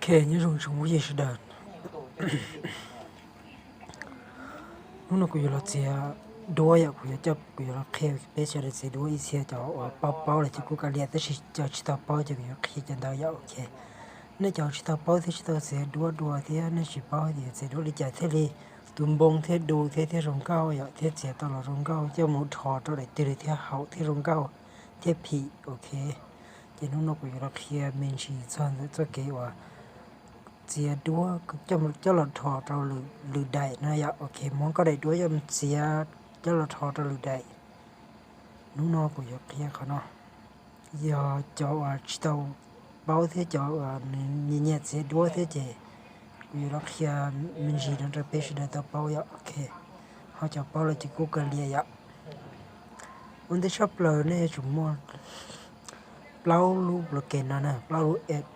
Ok, nyob zoo tsoom phooj ywg sawv daws. Hnub no kuv yuav los txiav duab yom, kuv yuav coj, kuv yuav los qhia peb sawv daws txiav duab ib txhia cov uas paub paub lawm ces kuj kav liam, tab sis cov tsis tau paub ces kuv yuav qhia cov ntawd yom. Ok, nej cov tsis tau paub thiab tsis tau txiav duab dua thiab nej tsis paub tias txiav duab li cas thiaj li tus npoo thiab du thiab thiaj zoo nkauj yom, thiab txiav tau los zoo nkauj, coj mus dhos rau daim twg li thiaj haum thiaj zoo nkauj thiab phim. Ok, ces hnub no kuv yuav los qhia me ntsis txog ntawm txoj kev uas txiav duab coj los dhos rau lwm daim no yom. Ok, muab koj daim duab coj mus txiav coj los dhos rau lwm daim. Hnub no kuv yuav qhia qhov no, yog cov uas tsis tau paub thiab cov uas nyiam nyiam txiav duab thiab ces kuv yuav los qhia me ntsis no rau peb sawv daws tau paub yom. Ok, ho cov paub lawm ces kuj kav liam yom. Ua ntej tshaj plaws nej yuav tsum muaj plaub lub program no na, plaub lub app.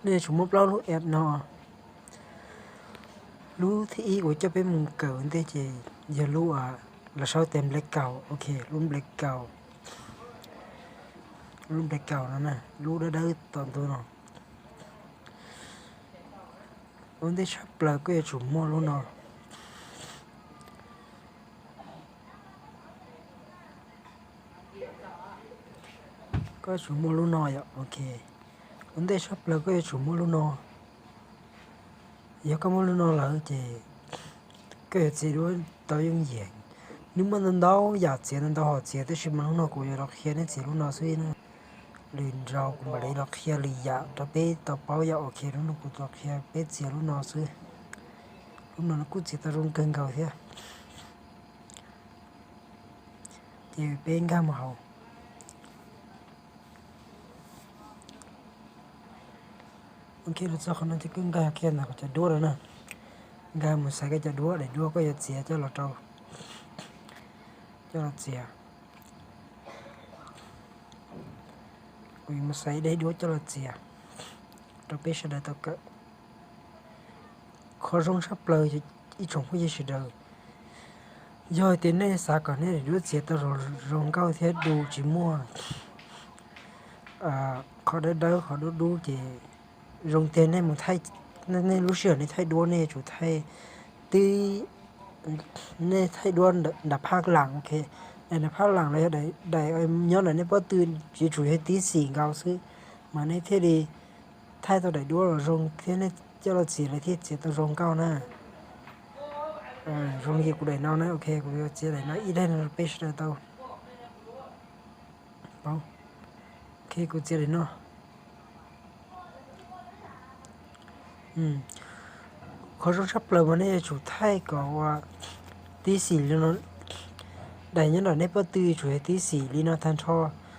Nej yuav tsum muaj plaub lub app no. Lub thib ib uas coj peb mus kawm ua ntej ces yog lub uas los sau tias Nplekaus. Ok, lub Nplekaus, lub Nplekaus no na, lub dawb dawb tom ntug no. Ua ntej tshaj plaws koj yuav tsum muaj lub no. Koj yuav tsum muaj lub no yom. Ok, ua ntej tshaj plaws koj yuav tsum muaj lub no. Yog koj muaj lub no lawm ces koj yuav txiav duab tau yooj yim. Nws muaj ntau ntau yam txiav, ntau ntau hom txiav, tab sis mas hnub no kuv yuav los qhia nej txiav lub no xwb na. Lwm zaus kuv mam li los qhia lwm yam rau peb tau paub yom. Ok, hnub no kuv los qhia peb txiav lub no xwb. Lub no kuj txiav tau zoo kawg nkaus thiab. Ces peb nkag mus hauv. Ok, los txog qhov no ces koj nkag kiag ntawm qhov cov duab no na. Nkag mus xaiv koj cov duab, daim duab koj yuav txiav coj los rau, coj los txiav. Kuv yuav mus xaiv daim duab coj los txiav rau peb sawv daws tau kawm. Qhov zoo tshaj plaws ib tsoom phooj ywg sawv daws, yog hais tias nej xav kom nej daim duab txiav tau zoo nkauj thiab du tsis muaj qhov dawb dawb qhov dub dub ces zoo tiag nej mus thaij, nej lub sij hawm nej thaij duab nej yuav tsum thaij twb, nej thaij duab nram phaj lam. Ok, daim nram phaj lam los yog daim nyob nram nej pob tw, yuav tsum yog tib xim nkaus xwb mas nej thiaj li thaij tau daim duab los zoo thiab nej coj los txiav lawv thiaj txiav tau zoo nkauj na. Zoo li kuv daim no na. Ok, kuv yuav txiav daim no ib daim no rau peb sawv daws tau paub. Ok, kuv txiav daim no. Qhov zoo tshaj plaws mas nej yuav tsum thaij kom ua tib xim li no. Daim nyob nram nej pob tw yuav tsum yog tib xim li no tag nrho.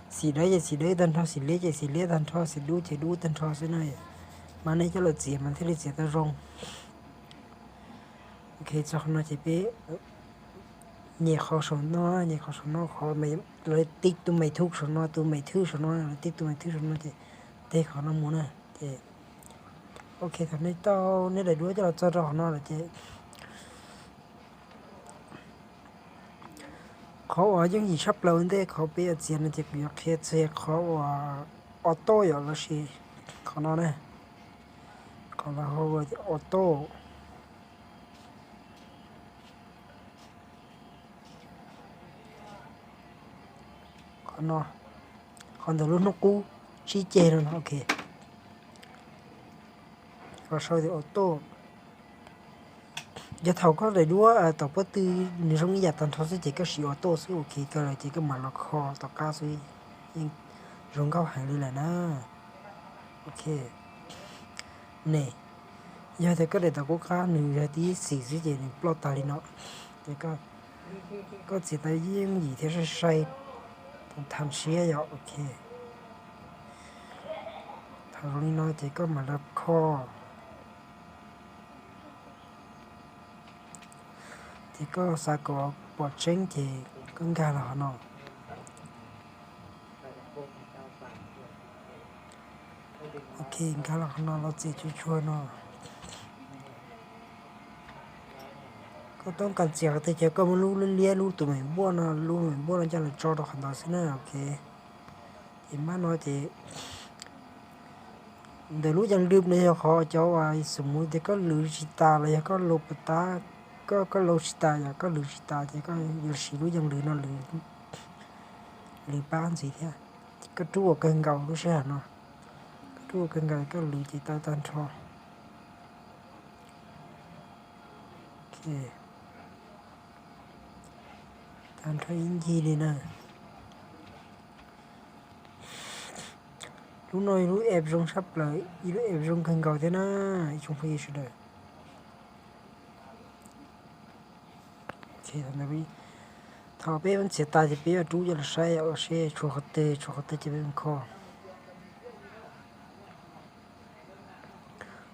Xim dawb ces xim dawb tag nrho, xim liab ces xim liab tag nrho, xim dub ces dub tag nrho xwb na. Mas nej coj los txiav mas thiaj li txiav tau zoo. Ok, txog qhov no ces peb nyem qhov saum no, nyem qhov saum no, qhov lawv tib tus mày thuê saum no, tus mày thuê saum no, lawv tib tus mày thuê saum no ces teg qhov no mus na. Ces ok, thaum nej tau nej daim duab coj los txog rau qhov no lawm ces qhov uas yooj yim tshaj plaws ua ntej qhov peb yuav txiav no ces kuv yuav qhia txiav qhov uas auto yom, lossis qhov no na, qhov lawv hu ua auto. Qhov no, qhov ntawm lub hnub qub tsib ceg no, ok. Los sau tias auto. Yog thaum koj daim duab tom pob tw nws zoo ib yam tag nrho xwb ces koj siv auto xwb, ok, kawg lawm ces koj mam los kho tom qab xwb, yeej zoo nkauj heev li lawm na. Ok, ne, yog tias koj daim tom qub qab nws yog tib xim xwb ces nws ploj tag li no. Ces koj txiav tau yooj yim thiab sai sai, tham siab yom, ok. Thaum zoo li no ces koj mam los kho. Ces koj xav kom pom tseeb ces koj nkag los qhov no. Ok, nkag los qhov no los txiav tsuag tsuag no. Koj toob kas txiav qhov twg ces koj muab lub liab lub tus me npuaj no, lub me npuaj no coj los tso rau qhov ntawd xwb na, ok. Ces mab no ces Ntawm lub yees lwm no yog qhov cov uas xum mus tias koj lwm tsis tas los yog koj laus pas tas, koj, koj laus tsis tas, yog koj lwm tsis tas ces koj yuav siv lub yees lwm no lwm, lwm pab ntxiv thiab. Koj rub ua kawg nkaus lub sij hawm no, koj rub ua kawg nkaus koj lwm ces tau tag nrho. Tag nrho ib ncig li na. Lub no lub app zoo tshaj plaws, ib lub app zoo kawg nkaus thiab na, ib tsoom phooj ywg sawv daws. Thaum peb ua txiav tas ces peb yuav rub coj los saib ua seb tshuav qhov twg, tshuav qhov twg ces peb mus kho.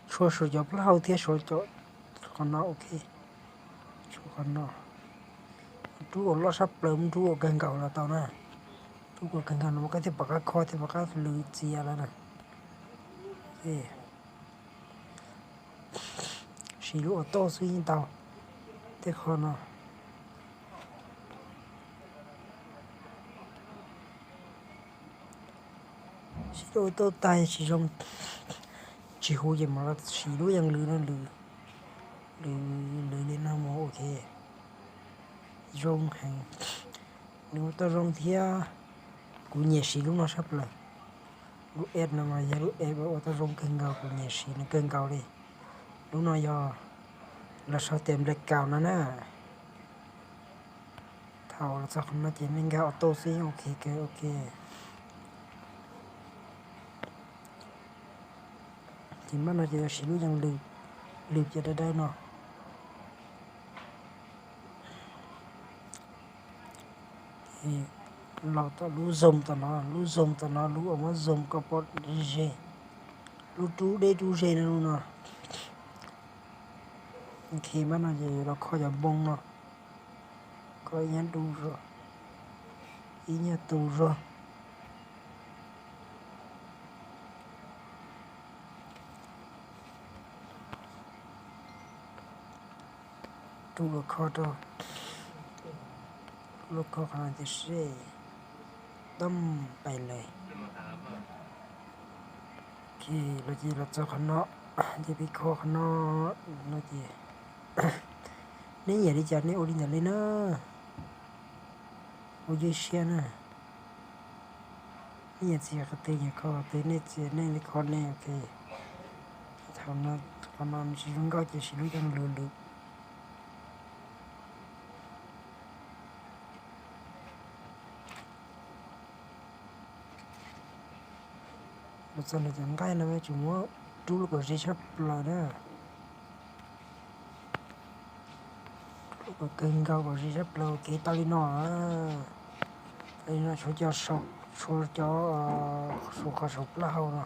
Tshuav saum cov plaub hau thiab saum cov qhov no, ok. Tshuav qhov no. Rub ua loj tshaj plaws, rub ua kawg nkaus los tau na. Rub ua kawg nkaus no mas koj thiaj pom qab kho, thiaj pom qab lwm txiav lawm na. Siv lub auto xwb yeej tau tej qho no. Siv lub auto tag tsis zoo, tsis huv ces mam los siv lub yees lwm no, lwm, lwm, lwm li no mus, ok. Zoo heev, nws ua tau zoo thiab. Kuv nyiam siv lub no tshaj plaws. Lub app no mas yog lub app ua tau zoo kawg nkaus, kuv nyiam siv nws kawg nkaus li. Lub no yog los sau tias Black Cloud no na. Thaum los txog qhov no ces nej nkag auto xwb, ok, ok. Ces npaj no ces yuav siv lub yees lwm, lwm cov dawb dawb no. Los tom lub zoo tom no, lub zoo tom no, lub uas muab zoo kom pom ze ze. Lub rub deb rub ze no, lub no. Ok, npaj no ces los kho cov npoo no. Kho ib nyuag du zog, ib nyuag tu zog. Rub los kho rau, rub los kho qhov no tias seb, tau pais lawm. Los ces los txog qhov no, ces peb kho qhov no, no ces nej nyiam li cas nej ua li ntawd li na, ua ywj siab na. Nej nyiam txiav qhov twg nyiam kho qhov twg nej txiav nej li kho nej, ok. Thaum no qhov no tsis zoo nkauj ces siv lub yees lwm lwm. Los txog nram cov nqaij no mas tsuas muab rub kom ze tshaj plaws na. Rub kom kawg nkaus kom ze tshaj plaws, ok, tau li no. Tau li no tshuav cov, tshuav cov saum qhov saum plaub hau no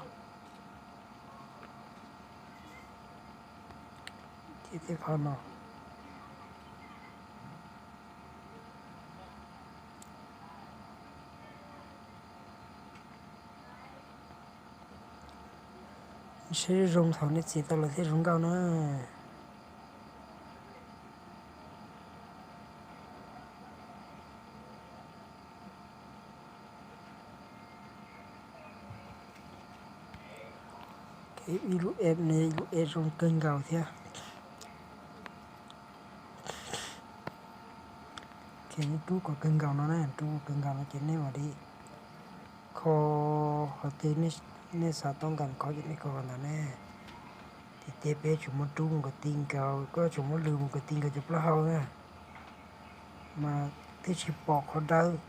thiab tej phau no. Saib zoo thaum nej txiav tau lawm thiaj zoo nkauj na. Ib lub app ne, ib lub app zoo kawg nkaus thiab. Ces nej rub kom kawg nkaus no na, rub kom kawg nkaus no ces nej mam li kho qhov twg nej xav tau nkas kho ces nej kho ntawd ne. Tiag tiag peb tsuas muab rub mus kom ti nkaus, koj tsuas muab lwm mus kom ti nkaus cov plaub hau na, mas thiaj tsis pom qhov dawb.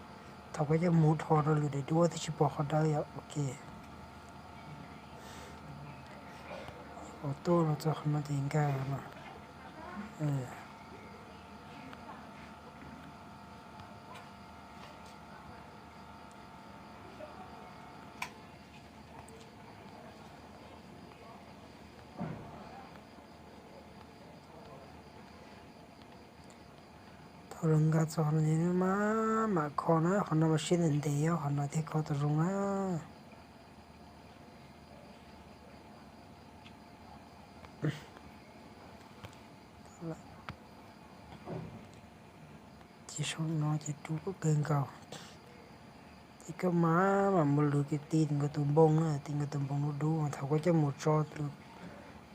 Thaum koj coj mus dhos rau lwm daim duab thiaj tsis pom qhov dawb yom, ok. Auto los txog qhov no ces nkag no. Thaum los nkag txog qhov no ces mam, mam kho na, qhov no mas siab ntev ntev, qhov no thiaj kho tau zoo na. Ces saum no ces rub kom kawg nkaus. Koj mas mam mus lwv kiag, ti nkawd tus npoo na, ti nkawd tus npoo dub dub, thaum koj coj mus tso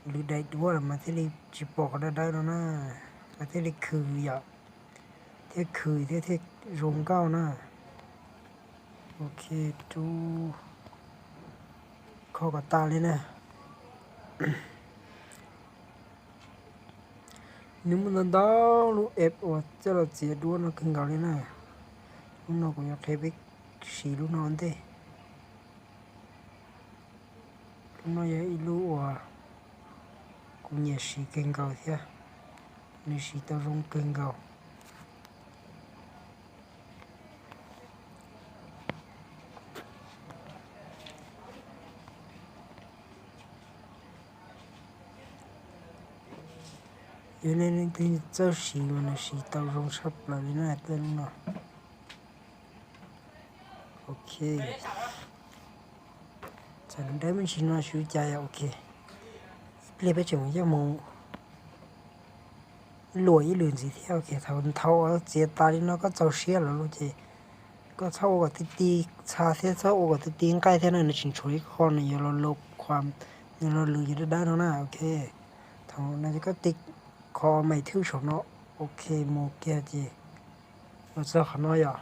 lwv daim duab los mas thiaj li tsis pom qhov dawb dawb no na, mas thiaj li khwm yom, thiaj khwm thiab thiaj zoo nkauj na. Ok, rub kho kom tas li na. Nws muaj ntau ntau lub app uas coj los txiav duab no kawg nkaus li na. Lub no kuv yuav qhia peb siv lub no ua ntej. Lub no yog ib lub uas kuv nyiam siv kawg nkaus thiab, nws siv tau zoo kawg nkaus. Yog nej leej twg txawj siv mas nws siv tau zoo tshaj plaws li na, tej lub no. Ok, txawm nws dawb me ntsis no siv cas yog ok. Ib pliag peb tseem yuav coj mus luam ib lwm ntxiv thiab. Ok, thaum thaum txiav tas li no koj txaus siab lawm lauj ces koj txhob ua kom ti ti txha thiab txhob ua kom ti ti nqaij thiab na, nws tseem tshuav ib qho nws yuav los lwm, nws los lwm yus dawb dawb no na. Ok, thaum no ces koj tiv qhov maim thwj saum no. Ok, mus kiag ces los txog qhov no yom.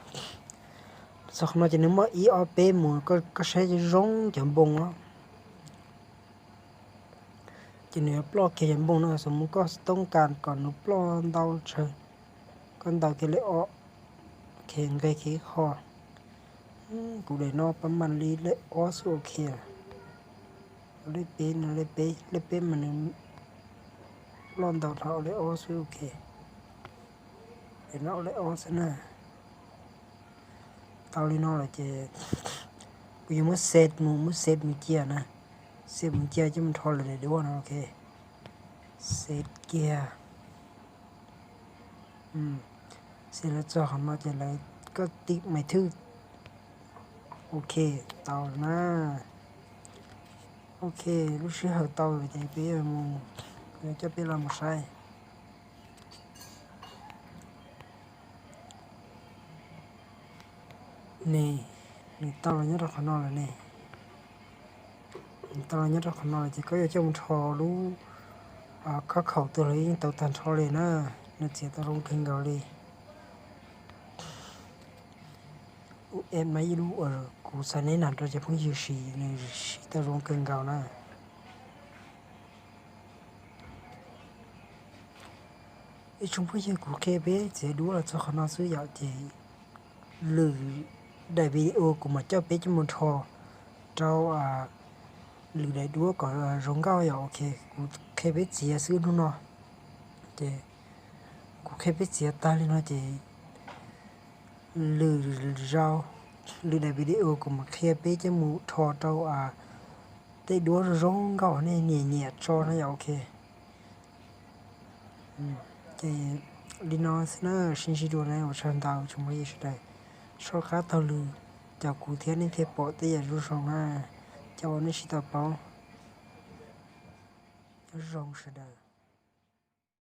Los txog qhov no ces nws muaj ib ob peb mus, koj saib zoo cov npoo no. Ces nws yuav ploj kiag cov npoo no, xws mus koj toob kas kom nws ploj ntau tsawg, koj ntaus kiag lej ob, ok, nqe kiag ib qho. Kuv daim no pab mam li lej ob xwb ok. Lej peb no, lej peb, lej peb mas nws ploj ntau dhau, lej ob xwb ok. Daim no lej ob xwb na. Tau li no lawm ces kuv yuav muab save mus, muab save mus cia na. Save mus cia coj mus rho lwm daim duab no, ok. Save kiag. Save los txog qhov no ces lawv, koj tiv maim thwj. Ok, tau lawm na. Ok, lub sij hawm tau lawm ces peb yuav mus, kuv yuav coj peb los mus saib. Ne, nws tau los nyob rau qhov no lawm ne. Nws tau los nyob rau qhov no lawm ces koj yuav coj mus rho lub, khob khaum tuaj los yeej tau tag nrho li na. Nws txiav tau zoo kawg nkaus li. Lub app no ib lub uas kuv xav neb nas rau cov phooj ywg siv, nws siv tau zoo kawg nkaus na. Ib tsoom phooj ywg, kuv qhia peb txiav duab los txog qhov no xwb yom, ces lwm daim video kuv mam coj peb coj mus rho rau lwm daim duab kom zoo nkauj yom. Ok, kuv qhia peb txiav xwb hnub no, ces kuv qhia peb txiav tag li no ces lwm zaus, lwm daim video kuv mam qhia peb coj mus rho rau tej duab zoo zoo nkauj nej nyiam nyiam tso na yom. Ok, ces li no xwb na, sib ntsib dua na, ua tsaug ntau tsoom phooj ywg sawv daws, soj qab taug lw, cov kuv thiab nej thiaj pom tej yam zoo zoo na, cov uas nej tsis tau paub. Nyob zoo sawv daws.